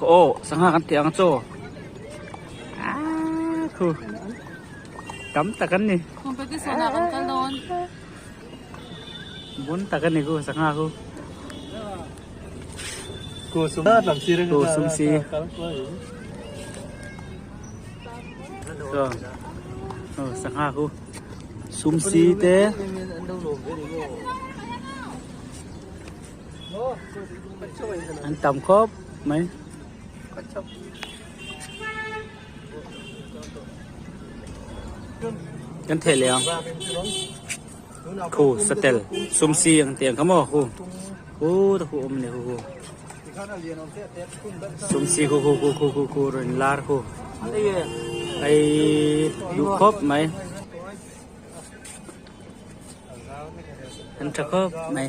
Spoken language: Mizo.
Aw sangha kan tih ang chaw aaa khu tam tak an ni. Competition ah kan kal dawn. Bon tak an ni khu sangha khu. Khu sum si. Aw sangha khu sum si te. An tam khawp mai. Kan theh leh ang. Khu satel sum si ang tih ang kha maw khu. Khu ta khu awm a ni khu khu. Sum si khu khu khu khu khu khu rawn lar khu. Ei duh khawp mai. An tha khawp mai.